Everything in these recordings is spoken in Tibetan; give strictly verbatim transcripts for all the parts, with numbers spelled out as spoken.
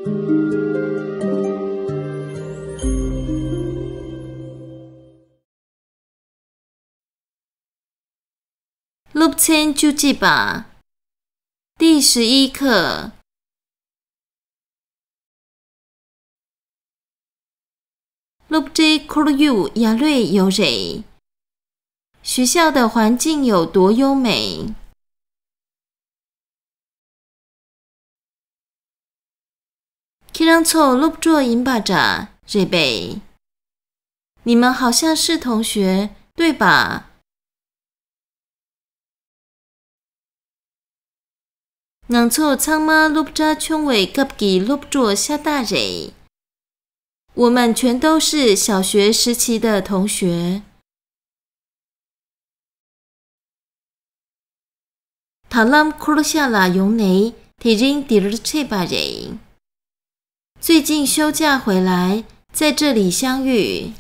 སློབ་ཚན་བཅུ་གཅིག་པ། 第十一课。 སློབ་གྲྭའི་ཁོར་ཡུག་ཡ་ལོས་ཡོད་རེད། 学校的环境有多优美？ ཁྱེད་རང་ཚོ་སློབ་གྲོགས་ཡིན་པ་འདྲ་རེད་པས། 你们好像是同学，对吧？ ང་ཚོ་ཚང་མ་སློབ་གྲྭ་ཆུང་བའི་སྐབས་ཀྱི་སློབ་གྲོགས་ཤ་སྟག་རེད། 我们全都是小学时期的同学。 ད་ལམ་ཁོར་ཤ་ལ་ཡོང་ནས་དེ་རིང་འདིར་ཆས་པ་རེད། 最近休假回来，在这里相遇。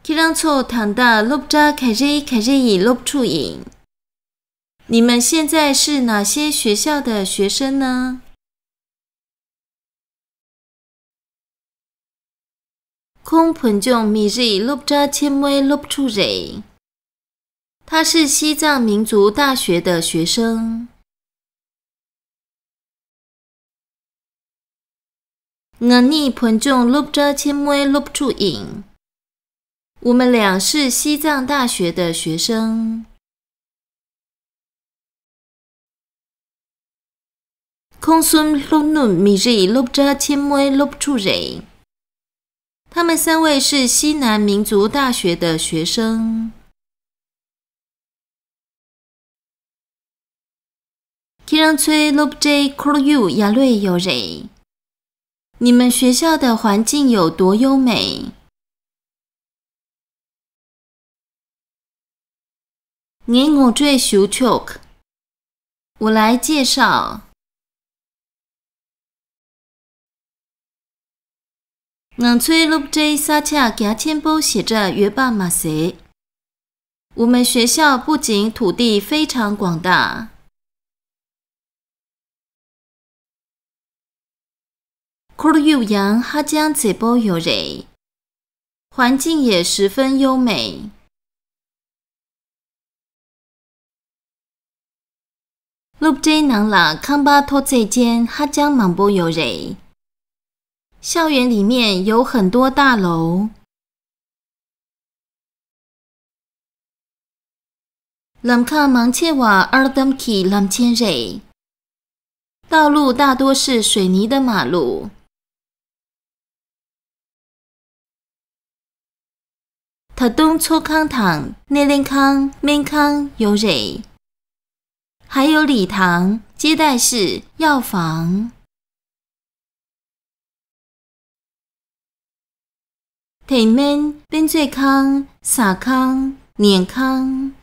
ཁྱེད་རང་ཚོ་ད་ལྟ་སློབ་གྲྭ་ག་རེ་ག་རེ་ཡི་སློབ་ཕྲུག་ཡིན། 你们现在是哪些学校的学生呢？ ཁོང་བོད་ལྗོངས་མི་རིགས་སློབ་གྲྭ་ཆེན་མོའི་སློབ་ཕྲུག་རེད། 他是西藏民族大学的学生。 ང་གཉིས་བོད་ལྗོངས་སློབ་གྲྭ་ཆེན་མོའི་སློབ་ཕྲུག་ཡིན། 我们俩是西藏大学的学生。 ཁོང་གསུམ་ལྷོ་ནུབ་མི་རིགས་སློབ་གྲྭ་ཆེན་མོའི་སློབ་ཕྲུག་རེད། 他们三位是西南民族大学的学生。 ཁྱེད་རང་ཚོའི་སློབ་གྲྭའི་ཁོར་ཡུག་ཡ་ལོས་ཡོད་རེད། 你们学校的环境有多优美？ ངས་ངོ་སྤྲོད་ཞུ་ཆོག 我来介绍。 ང་ཚོའི་སློབ་གྲྭའི་ས་ཆ་རྒྱ་ཆེན་པོ་ཞེ་དྲག་ཡོད་པ་མ་ཟད། 我们学校不仅土地非常广大， ཁོར་ཡུག་ཡང་ཧ་ཅང་མཛེས་པོ་ཡོད་རེད། 环境也十分优美。 སློབ་གྲྭའི་ནང་ལ་ཁང་པ་མཐོ་ཚད་ཅན་ཧ་ཅང་མང་པོ་ཡོད་རེད། 校园里面有很多大楼。 ལམ་ཁ་མང་ཆེ་བ་ཨར་འདམ་གྱི་ལམ་ཆེན་རེད། 道路大多是水泥的马路。 ད་དུང་ཚོགས་ཁང་དང་སྣེ་ལེན་ཁང་སྨན་ཁང་ཡོད་རེད། 还有礼堂、接待室、药房。 དེ་མིན་དཔེ་མཛོད་ཁང་། ཟ་ཁང་། ཉལ་ཁང་།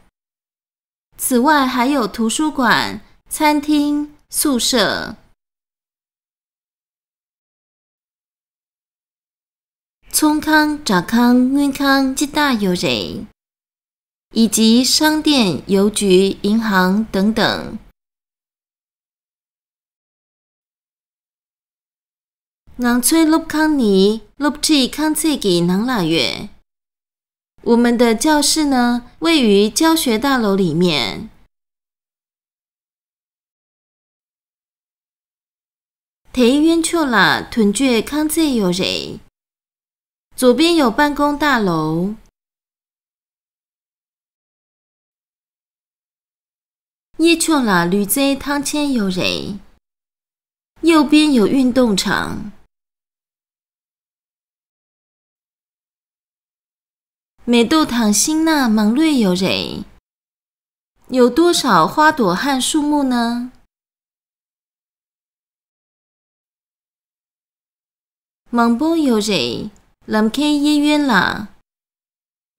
此外还有图书馆、餐厅、宿舍。 ཚོང་ཁང་། སྦྲག་ཁང་། དངུལ་ཁང་སྤྱི་རྟགས་ཡོད་རེད། 以及商店、邮局、银行等等。 ང་ཚོའི་སློབ་ཁང་ནི་སློབ་ཁྲིད་ཁང་ཚད་ཀྱི་ནང་ལ་ཡོད། 我们的教室呢，位于教学大楼里面。 དེའི་གཡོན་ཕྱོགས་ལ་དོན་གཅོད་ཁང་ཚད་ཡོད་རེད། 左边有办公大楼。 གཡས་ཕྱོགས་ལ་ལུས་རྩལ་ཐང་ཆེན་ཡོད་རེད། 右边有运动场。 མེ་ཏོག་དང་ཤིང་ནགས་མང་ལོས་ཡོད་རེད། 有多少花朵和树木呢？ མང་པོ་ཡོད་རེད། ལམ་ཁའི་གཡས་གཡོན་ལ།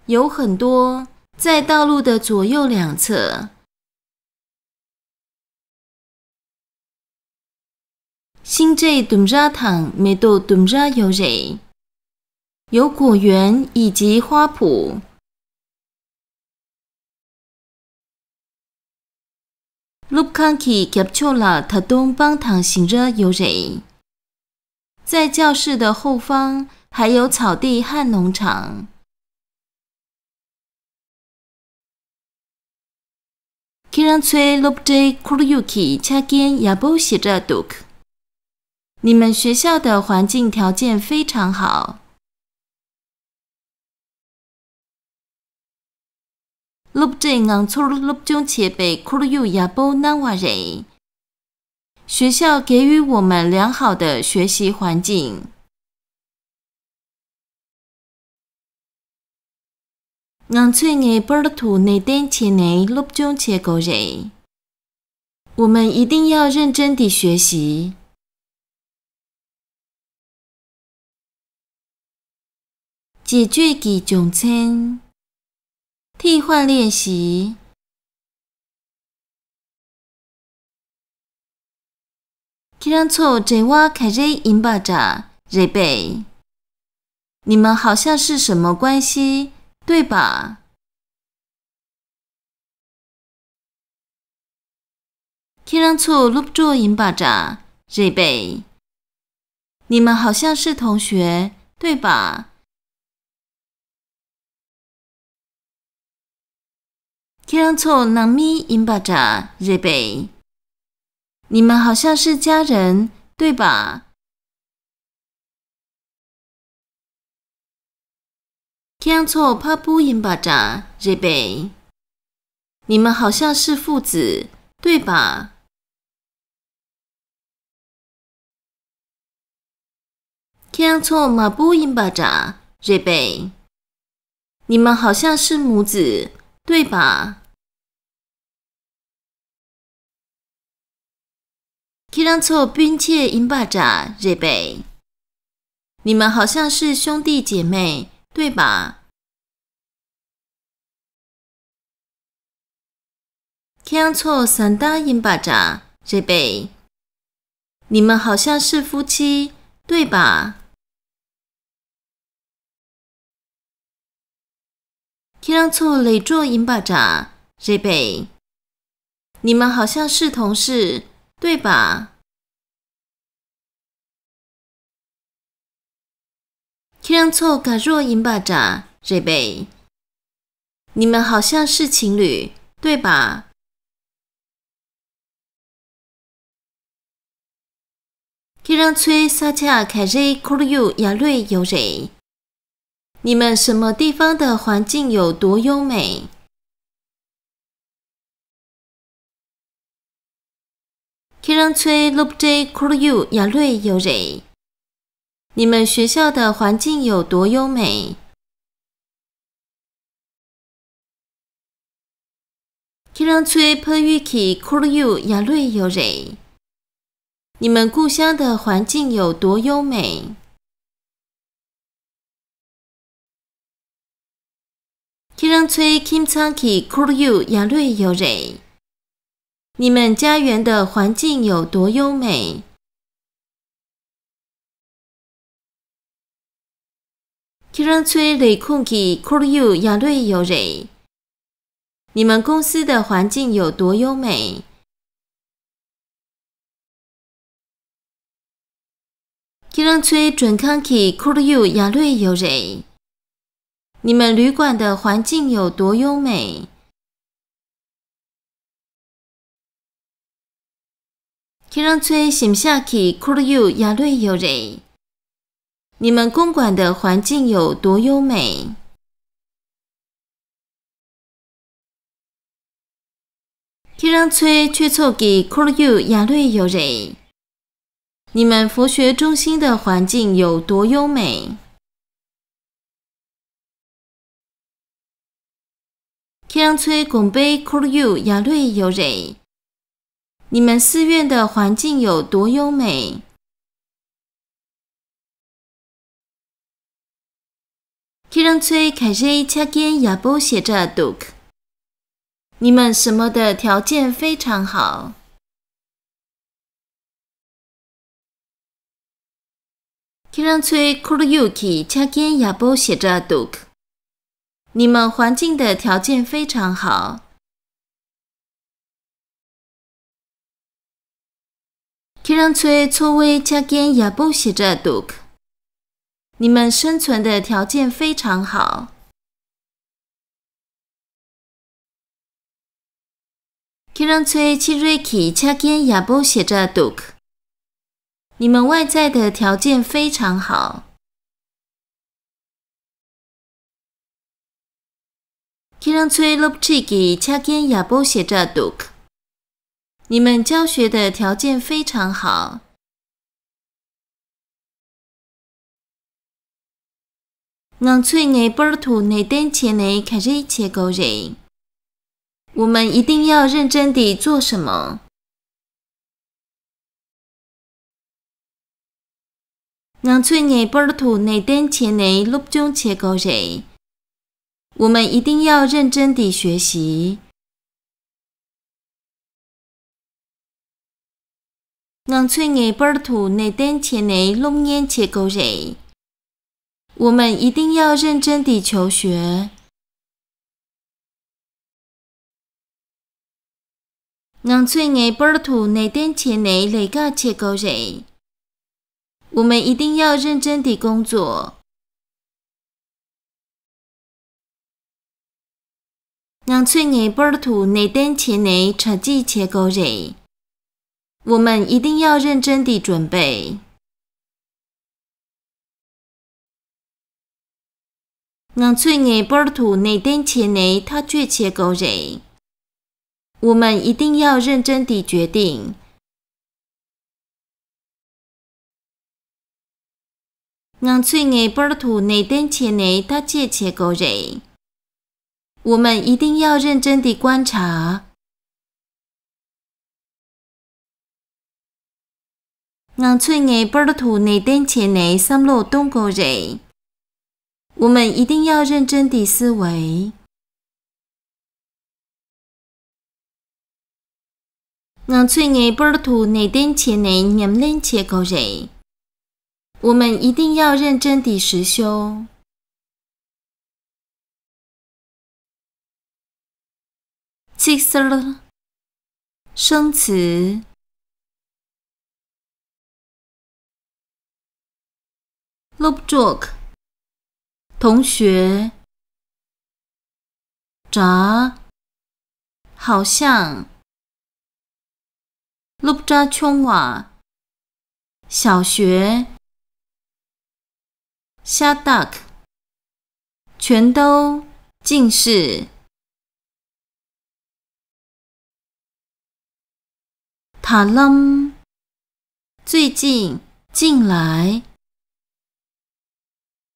有很多，在道路的左右两侧。 ཤིང་འབྲས་ལྡུམ་ར་དང་མེ་ཏོག་ལྡུམ་ར་ཡོད་རེད། 有果园以及花圃。སློབ་ཁང་གི་རྒྱབ་ཕྱོགས་ལ་ད་དུང་སྤང་དང་ཞིང་ར་ཡོད་རེད། 在教室的后方还有草地和农场。 ཁྱེད་རང་ཚོའི་སློབ་གྲྭའི་ཁོར་ཡུག་གི་ཆ་རྐྱེན་ཡག་པོ་ཞེ་དྲག་འདུག 你们学校的环境条件非常好。 སློབ་གྲྭས་ང་ཚོར་སློབ་སྦྱོང་བྱེད་པའི་ཁོར་ཡུག་ཡག་པོ་གནང་བ་རེད། 学校给予我们良好的学习环境。 ང་ཚོས་ངེས་པར་དུ་ནན་ཏན་བྱས་ནས་སློབ་སྦྱོང་བྱེད་དགོས་རེད། 我们一定要认真地学习。 解决ཀྱི་སྦྱོང་ཚན། 替换练习。 ཁྱེད་རང་ཚོ་འབྲེལ་བ་ག་རེ་ཡིན་པ་འདྲ་རེད་པས། 你们好像是什么关系，对吧？ ཁྱེད་རང་ཚོ་སློབ་གྲོགས་ཡིན་པ་འདྲ་རེད་པས། 你们好像是同学，对吧？ ཁྱེད་རང་ཚོ་ནང་མི་ཡིན་པ་འདྲ་རེད་པས། 你们好像是家人，对吧？ ཁྱེད་རང་ཚོ་ཕ་བུ་ཡིན་པ་འདྲ་རེད་པས། 你们好像是父子，对吧？ ཁྱེད་རང་ཚོ་མ་བུ་ཡིན་པ་འདྲ་རེད་པས། 你们好像是母子，对吧？ ཁྱེད་རང་ཚོ་སྤུན་མཆེད་ཡིན་པ་འདྲ་རེད་པས། 你们好像是兄弟姐妹，对吧？ ཁྱེད་རང་ཚོ་བཟའ་ཟླ་ཡིན་པ་འདྲ་རེད་པས། 你们好像是夫妻，对吧？ ཁྱེད་རང་ཚོ་ལས་གྲོགས་ཡིན་པ་འདྲ་རེད་པས། 你们好像是同事，对吧？ ཁྱེད་རང་ཚོ་དགའ་རོགས་ཡིན་པ་འདྲ་རེད་པས། 你们好像是情侣，对吧？ ཁྱེད་རང་ཚོའི་ས་ཆ་ག་རེའི་ཁོར་ཡུག་ཡག་ལོས་ཡོད་རེད། 你们什么地方的环境有多优美？ ཁྱེད་རང་ཚོའི་སློབ་གྲྭའི་ཁོར་ཡུག་ཡག་ལོས་ཡོད་རེད། 你们学校的环境有多优美？ ཁྱེད་རང་ཚོའི་ཕ་ཡུལ་གྱི་ཁོར་ཡུག་ཡག་ལོས་ཡོད་རེད། 你们故乡的环境有多优美？ ཁྱེད་རང་ཚོའི་ཁྱིམ་ཚང་གི་ཁོར་ཡུག་ཡག་ལོས་ཡོད་རེད། 你们家园的环境有多优美？ ཁྱེད་རང་ཚོའི་ལས་ཁུངས་ཀྱི་ཁོར་ཡུག་ཡག་ལོས་ཡོད་རེད། 你们公司的环境有多优美？ ཁྱེད་རང་ཚོའི་མགྲོན་ཁང་གི་ཁོར་ཡུག་ཡག་ལོས་ཡོད་རེད། 你们旅馆的环境有多优美？ ཁྱེད་རང་ཚོའི་ཞིམ་ཤག་གི་ཁོར་ཡུག་ཡག་ལོས་ཡོད་རེད། 你们公馆的环境有多优美？ ཁྱེད་རང་ཚོའི་ཆོས་ཚོགས་ཀྱི་ཁོར་ཡུག་ཡག་ལོས་ཡོད་རེད། 你们佛学中心的环境有多优美？ ཁྱེད་རང་ཚོའི་དགོན་པའི་ཁོར་ཡུག་ཡག་ལོས་ཡོད་རེད། 你们寺院的环境有多优美？ ཁྱེད་རང་ཚོའི་ག་རེའི་ཆ་རྐྱེན་ཡག་པོ་ཞེ་དྲག་འདུག 你们什么的条件非常好？ ཁྱེད་རང་ཚོའི་ཁོར་ཡུག་གི་ཆ་རྐྱེན་ཡག་པོ་ཞེ་དྲག་འདུག 你们环境的条件非常好。ཁྱེད་རང་ཚོའི་འཚོ་བའི་ཆ་རྐྱེན་ཡག་པོ་ཞེ་དྲག་འདུག 你们生存的条件非常好。 ཁྱེད་རང་ཚོའི་ཕྱི་རོལ་གྱི་ཆ་རྐྱེན་ཡག་པོ་ཞེ་དྲག་འདུག 你们外在的条件非常好。 ཁྱེད་རང་ཚོའི་སློབ་ཁྲིད་ཀྱི་ཆ་རྐྱེན་ཡག་པོ་ཞེ་དྲག་འདུག 你们教学的条件非常好。 ང་ཚོས་ངེས་པར་དུ་ནས་བརྟན་བྱས་ནས་ག་རེ་བྱེད་དགོས་རེད། 我们一定要认真地做什么？ ང་ཚོས་ངེས་པར་དུ་ནས་བརྟན་བྱས་ནས་སློབ་སྦྱོང་བྱེད་དགོས་རེད། 我们一定要认真地学习。 ང་ཚོས་ངེས་པར་དུ་ནས་བརྟན་བྱས་ནས་སློབ་གཉེར་བྱེད་དགོས་རེད། 我们一定要认真地求学。 ང་ཚོས་ངེས་པར་དུ་ནས་བརྟན་བྱས་ནས་ལས་ཀ་བྱེད་དགོས་རེད། 我们一定要认真地工作。 ང་ཚོས་ངེས་པར་དུ་ནས་བརྟན་བྱས་ནས་གྲ་སྒྲིག་བྱེད་དགོས་རེད། 我们一定要认真地准备。 ང་ཚོས་ངེས་པར་དུ་ནས་བརྟན་བྱས་ནས་ཐག་གཅོད་བྱེད་དགོས་རེད། 我们一定要认真地决定。 ང་ཚོས་ངེས་པར་དུ་ནས་བརྟན་བྱས་ནས་བརྟག་དཔྱད་བྱེད་དགོས་རེད། 我们一定要认真地观察。 ང་ཚོས་ངེས་པར་དུ་ནས་བརྟན་བྱས་ནས་བསམ་བློ་གཏོང་དགོས་རེད། 我们一定要认真地思维。 ང་ཚོས་ངེས་པར་དུ་ནས་བརྟན་བྱས་ནས་ཉམས་ལེན་བྱེད་དགོས་རེད། 我们一定要认真地实修。 ཚིག་གསར། 生词。 སློབ་གྲོགས། 同学། འདྲ། 好像། སློབ་གྲྭ་ཆུང་བ། 小学། ཤ་སྟག། 全都，尽是。 ད་ལམ། 最近，近来。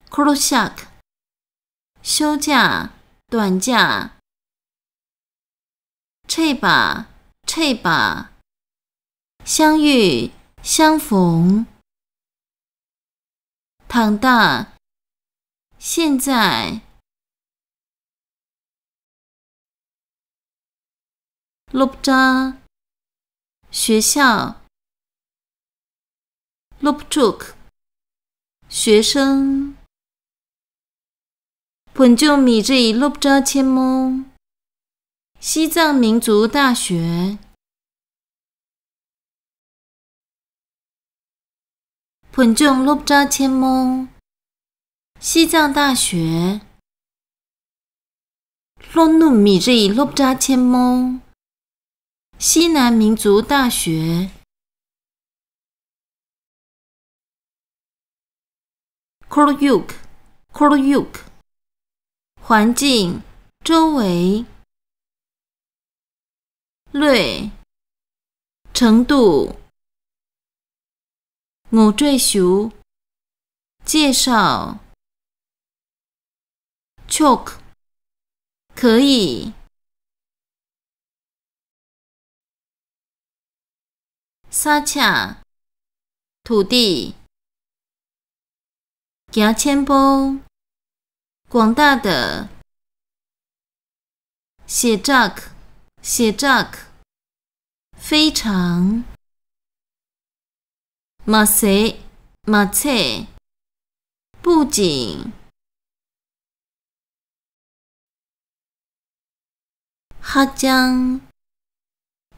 འཁོར་ཞག། 休假，短假。 འཕྲད་པ། འཕྲད་པ། 相遇，相逢。 ད་ལྟ། 现在。 སློབ་གྲྭ། 学校。 སློབ་ཕྲུག། 学生། བོད་ལྗོངས་མི་རིགས་སློབ་གྲྭ་ཆེན་མོ། 西藏民族大学。 བོད་ལྗོངས་སློབ་གྲྭ་ཆེན་མོ། 西藏大学。 ལྷོ་ནུབ་མི་རིགས་སློབ་གྲྭ་ཆེན་མོ། 西南民族大学。 ཁོར་ཡུག། ཁོར་ཡུག། 环境，周围。 ལོས། 程度། ངོ་སྤྲོད་ཞུ། 介绍。 ཆོག། 可以。 ས་ཆ། 土地། རྒྱ་ཆེན་པོ། 广大的། ཞེ་དྲག་ཞེ་དྲག 非常། མ་ཟད། མ་ཚད། 不仅། ཧ་ཅང་།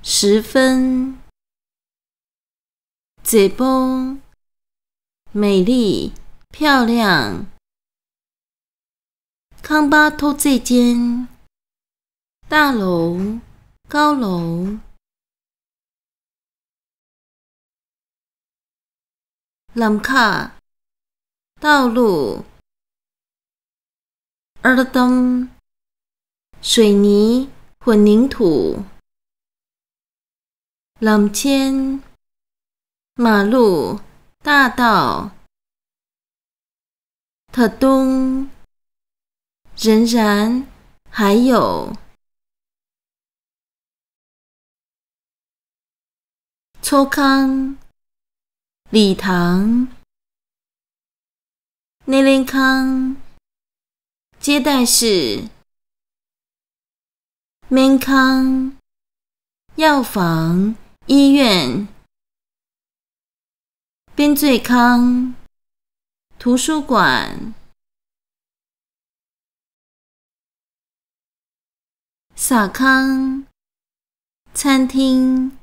十分། བརྩེ་སྤོང་། 美丽、漂亮། ཁང་པ་མཐོ་ཚད་ཅན། 大楼、高楼། ལམ་ཁ། 道路། 二冬，水泥、混凝土。 ལམ་ཆེན། 马路、大道། ད་དུང་། 仍然、还有། ཚོགས་ཁང་། 礼堂། སྣེ་ལེན་ཁང་། 接待室。 སྨན་ཁང་། 药房、医院། 翡翠康。图书馆。 ཟ་ཁང་། 餐厅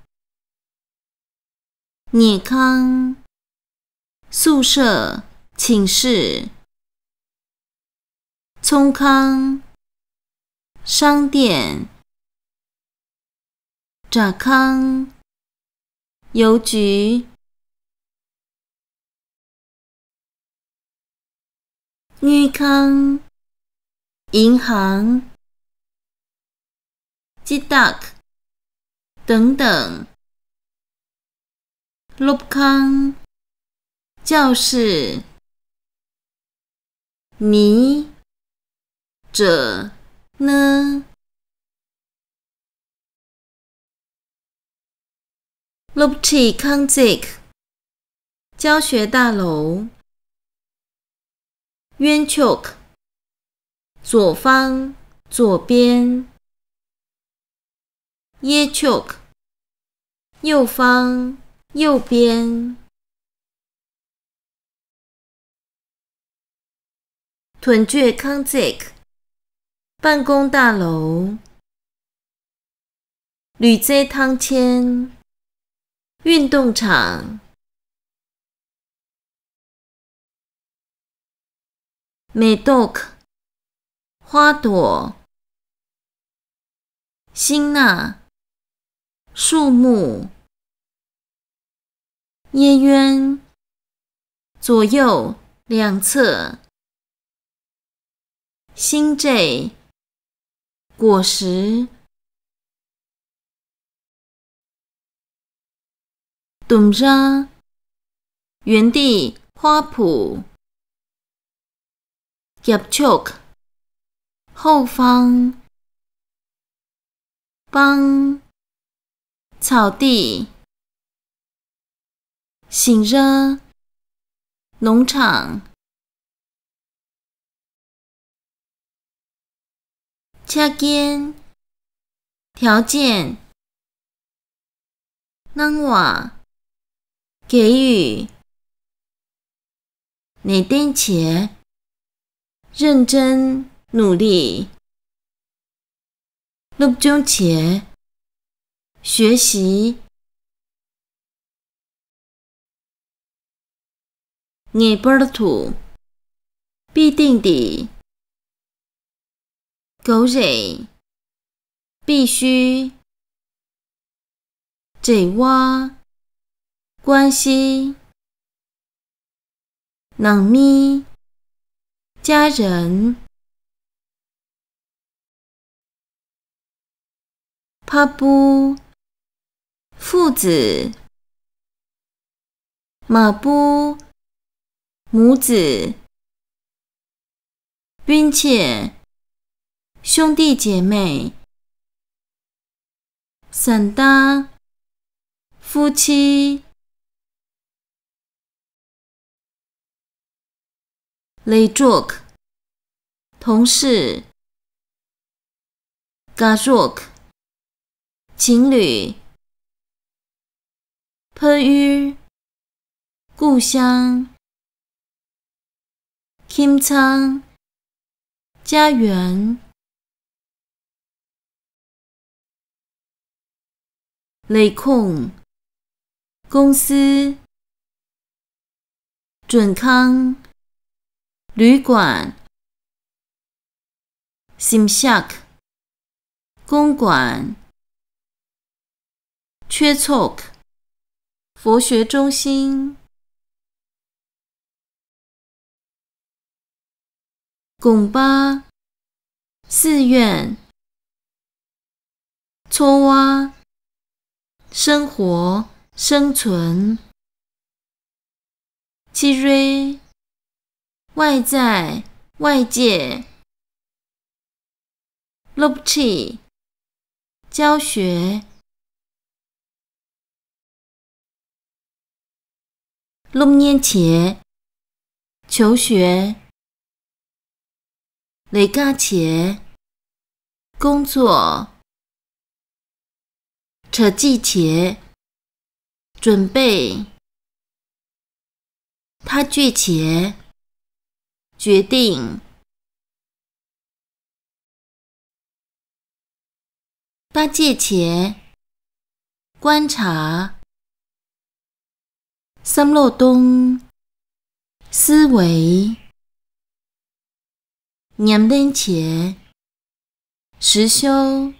། ཉལ་ཁང་། 宿舍、寝室། 葱康。商店。 ཇ་ཁང་། 邮局། 银行。银行。 ཅི་ཏག། 等等། སློབ་ཁང་། 教室། 你。 者。 ནི། སློབ་ཁྲིད་ཁང་བརྩེགས། 教学大楼。 གཡོན་ཕྱོགས། 左方。 左边。 གཡས་ཕྱོགས། 右方。 右边。 ཐོན་སྤྱོད་ཁང་བརྩེགས། 办公大楼。 ལུས་རྩལ་ཐང་ཆེན། 运动场。 མེ་ཏོག། 花朵། 心呐。 树木。 གཡས་གཡོན། 左右两侧。 心ዘይ。 果实。 ལྡུམ་ར། 原地花圃。 རྒྱབ་ཕྱོགས། 后方。 སྤང་། 草地。 ཞིང་ར། 农场。 ཆ་རྐྱེན། 条件། སྣང་བ། 给予། ནན་ཏན་བྱེད། 认真、努力། སློབ་སྦྱོང་བྱེད། 学习། ངེས་པར་དུ། 必定的། 狗血。 必须。 འབྲེལ་བ། 关系། ནང་མི། 家人། ཕ་བུ། 父子། མ་བུ། 母子། 妯娌། 兄弟姐妹。 བཟའ་ཟླ། 夫妻། ལས་གྲོགས། 同事། དགའ་རོགས། 情侣། ཕ་ཡུལ། 故乡། ཁྱིམ་ཚང་། 家园། ལས་ཁུངས། 公司།准康、旅馆、simsiak、公馆、缺错、佛学中心、公巴、寺院、 Tsowa，生活、生存。Chire，外在、外界。Lopchi，教学。Lopnyen，求学。Legache，工作。Chajiche，准备。Pajuche，决定。Pajiche，观察。Samlotung，思维。Nyamdenche，实修。